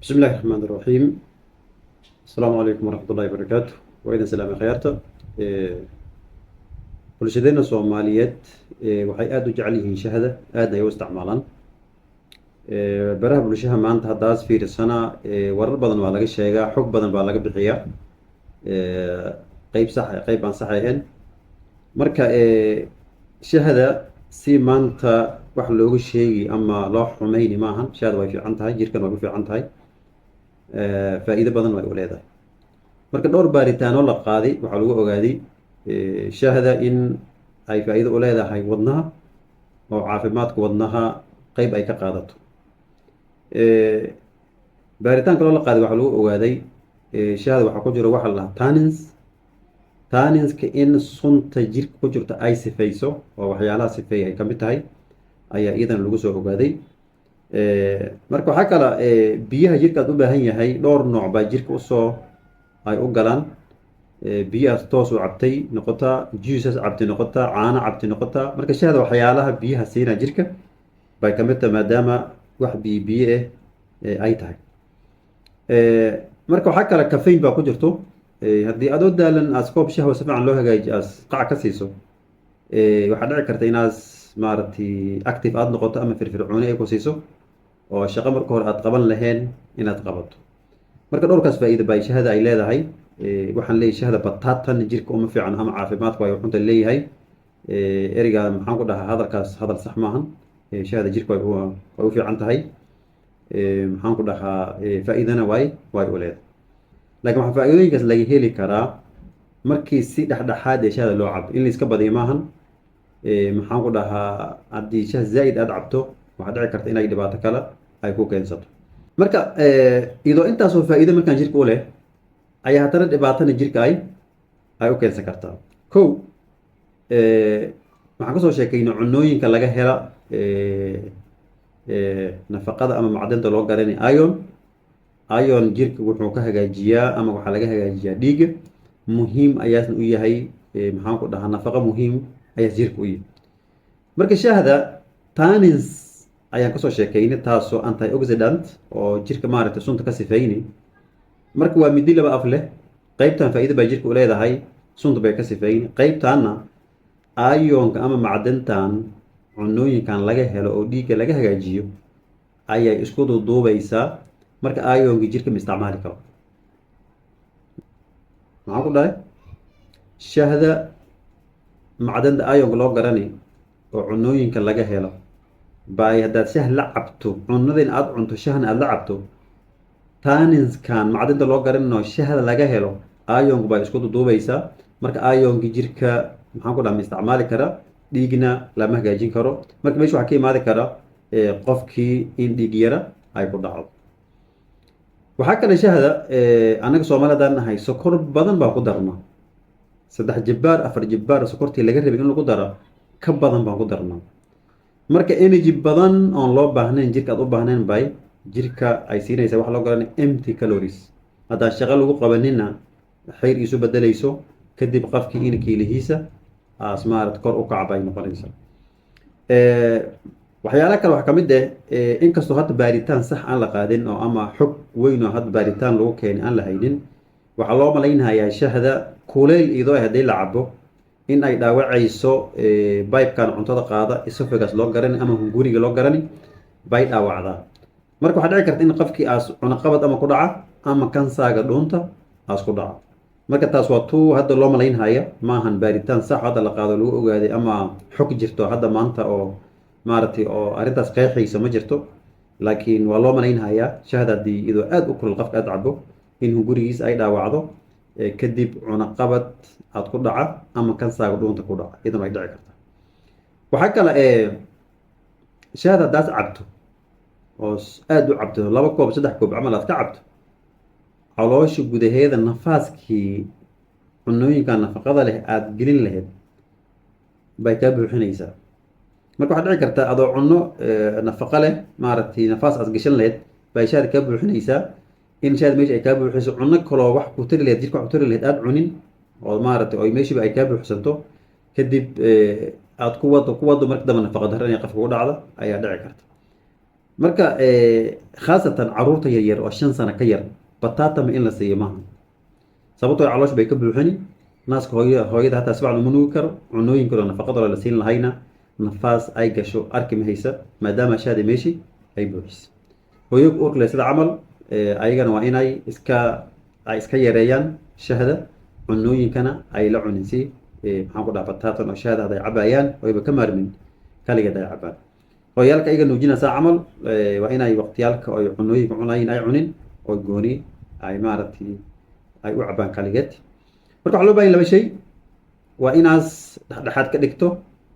Bismi illahi raxmaan iraxiim. Asalaamu calaykum waraxmat ullahi barakaatu. Waa idin salaamay khayaarta. Bulshadeena Soomaaliyeed waxay aada u jecel yihiin shahda, aadna ay u isticmaalaan baraha bulshaha. Maanta haddaas fiirsana, warar badan waa laga sheegaa, xog badan baa laga bixiyaa, qeyb sax, qeyb aan sax ahayn. Marka shahda si maanta wax looga sheegi ama loo xumeyni maahan. Shahda way fiican tahay, jirkan way u fiican tahay, faa'iido badan way u leedahay. Marka dhowr baaritaano la qaaday waxaa lagu ogaaday shahda in ay faa'iido u leedahay wadnaha, oo caafimaadka wadnaha qeyb ay ka qaadato. Baaritaan kaloo la qaaday waxaa lagu ogaaday shahda waxaa ku jiro waxa la dhahaa tannins. Tanninska in sunta jirka ku jirta ay sifeyso, oo waxyaalaha sifeeya ay kamid tahay, ayaa iyadana lagu soo ogaaday. Marka waxaa kala biyaha jirka aad u baahan yahay dhowr nooc baa jirka usoo ay u galaan. Biyahaas toos u cabtay noqotaa, juices cabtay noqotaa, caano cabtay noqotaa. Marka shahda waxyaalaha biyaha siina jirka bay kamid tahay, maadaama wax biyo biyo ah ay tahay. Marka waxaa kale caffeine baa ku jirto. Haddii adoo daalan aas koob shahwa si fiican loo hagaajiyo aas qac ka siiso, waxaa dhici karta inaas maaragtay active aada noqoto ama firfircooni ay ku siiso, oo shaqo marka hore aad qaban laheen inaad qabato. Marka dhowrkaas faa'iido bay shahada ay leedahay. Waxaan leeyahay shahda batatan jirka uma fiican ama caafimaadku ay xunta leeyahay ereyga, maxaan ku dhahaa, hadalkaas hadal sax maahan. Shahda jirka way u fiican tahay, maxaan ku dhahaa, faa'iidana way u leedahay. Laakiin waxaa faa'iidooyinkaas laga heli karaa markii si dhexdhexaad ee shahda loo cabo. In la iska badiyo maahan. Maxaan ku dhahaa, haddii shah zaa'id aada cabto, waxaa dhici karta inay dhibaato kale ay ku keensato. Marka iyadoo intaasoo faa'iido markaan jirka u leh ayaa haddana dhibaatana jirka ay u keensan kartaa. Kow, waxaan kasoo sheekeynay cunooyinka laga hela nafaqada ama macdanta loo garanay iron. Iron jirka wuxuu ka hagaajiyaa ama waxaa laga hagaajiyaa dhiigga. Muhiim ayaasna u yahay, maxaan ku dhahaa, nafaqa muhiim ayaas jirka u yahay. Marka shahda tannins ayaan kasoo sheekeynay, taasoo antioxidant oo jirka maaragtay sunta ka sifeyni. Marka waa midi laba af leh. Qeybtan faa'iido bay jirka u leedahay, sunta bay ka sifeyni. Qeybtanna ironka ama macdantan cunooyinkan laga helo oo dhiigga laga hagaajiyo ayay isku duuduubaysaa. Marka ironki jirka ma isticmaali karo. Maxaan ku dhahay? Shahda macdanta ironka loo garani oo cunooyinka laga helo bay haddaad shah la cabto, cunadin aada cunto, shahna aada la cabto, tanninskan macdanta loo garanino shahda laga helo ironku bay isku duduubaysaa. Marka ironki jirka, maxaan ku dhaha, ma isticmaali kara, dhiigna lama hagaajin karo. Marka meesha waxaa ka imaadi kara qofkii in dhiig yara ay ku dhacdo. Waxaa kale shahda, annaga Soomaali haddaan nahay, sokor badan baa ku darna. 3 jibbaar, 4 jibbaar sokortii laga rabay in lagu daro ka badan baan ku darnaa. Marka energy badan oon loo baahnayn, jirka aad u baahnayn, bay jirka ay siinaysa, waxa loo garanay empty calories. Haddaan shaqo lagu qabanina, xayr isu bedelayso. Kadib qofkii in kiilihiisa aas maarata kor u kaca bay noqonaysaa. Waxyaala kale waxaa kamid ah, inkastoo hadda baaritaan sax aan la qaadin oo ama xog weyn oo hadda baaritaan lagu keenay aan la haynin, waxaa loo malaynhayaa shahda kuleyl iyadoo haddii la cabo in ay dhaawacayso pipekan cuntada qaada, esophagus loo garani ama hunguriga loo garani bay dhaawacdaa. Marka waxaa dhici karta in qofkii aas cunaqabad ama ku dhaca ama kansaaga dhuunta aas ku dhaco. Marka taas waa tuu hadda loo malaynhaya, maahan baaritaan sax hadda la qaado lagu ogaaday ama xog jirto hadda maanta oo maaragtay oo arrintaas qeexaysa ma jirto. Laakiin waa loo malaynhayaa shahda haddii iyadoo aada u kulul qofka aada cabo in hungurigiisa ay dhaawacdo, kadib cunaqabad aad ku dhaca ama kansaaga dhuunta ku dhaca, iyadana ay dhici kartaa. Waxaa kale shahda haddaad cabto oo aada u cabto, 2 koob, 3 koob camal aad ka cabto, caloosha gudaheeda nafaaskii cunooyinka nafaqada leh aada gelin lahayd bay kaa buuxinaysaa. Marka waxaa dhici karta adoo cunno nafaqo leh maaragtay nafaas aad gashan lahayd bay shahda kaa buuxinaysaa. In shahda meesha ay kaa buuxiso, cunno kaloo wax ku tari lahayd jirka, wax ku tari lahayd aada cunin, oo maaragtay oo meeshiiba ay kaa buuxsanto. Kadib aad ku wado, ku wado, marka dambe nafaqa darro inay qofka ku dhacdo ayaa dhici karta. Marka khaasatan caruurta yaryar oo 5 sano ka yar, batatama in la siiyo maaha, sababtoo caloosh bay ka buuxini. Naaska hooyada hataa si fiican uma nuugi karo. Cunooyin kaloo nafaqada la siin lahayna nafaas ay gasho arki ma haysa, maadaama shahda meeshii ay buuxisay. Hooyooyinka uurka leh sida camal, ayagana waa inay iska yareeyaan shahda, cunooyinkana ay la cunin si maxaan ku dhaha, batatan oo shahda hadday cabayaan oyba ka maarmin, kaligeed ay cabaan. Hooyaalka ayaga nuujinaysaa camal, waa inay waqtiyaalka ay cunooyinka cunayin ay cunin oo gooni ay maaragtay ay u cabaan kaligeed. Marka waxaa loo bahan laba shay: waa inaas dhexdhexaad ka dhigto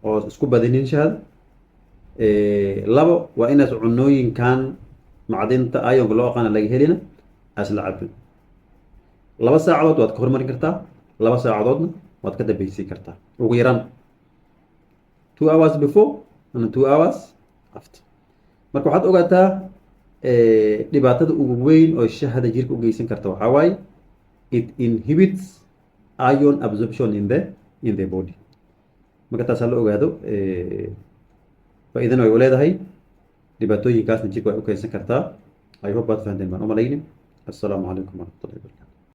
oo isku badinin shahda. Labo, waa inaas cunooyinkan macdinta iron-ka loo aqaana laga helina aas la cabin. 2 saacadood waad ka hormarin kartaa, 2 saacadoodna waad ka dambaysiin kartaa. Ugu yaraan 2 hours before and 2 hours after. Marka waxaad ogaataa, dhibaatada ugu weyn oo shahada jirka u geysan karta waxaa waaye it inhibits iron absorption in the body. Marka taasaa la ogaado. Faa'iidana way u leedahay, dhibaatooyinkaasna jirka way u keensan kartaa. I hope waad fahanteen baan u malaynin. Assalaamu calaykum waraxmatullahi wabarakatu.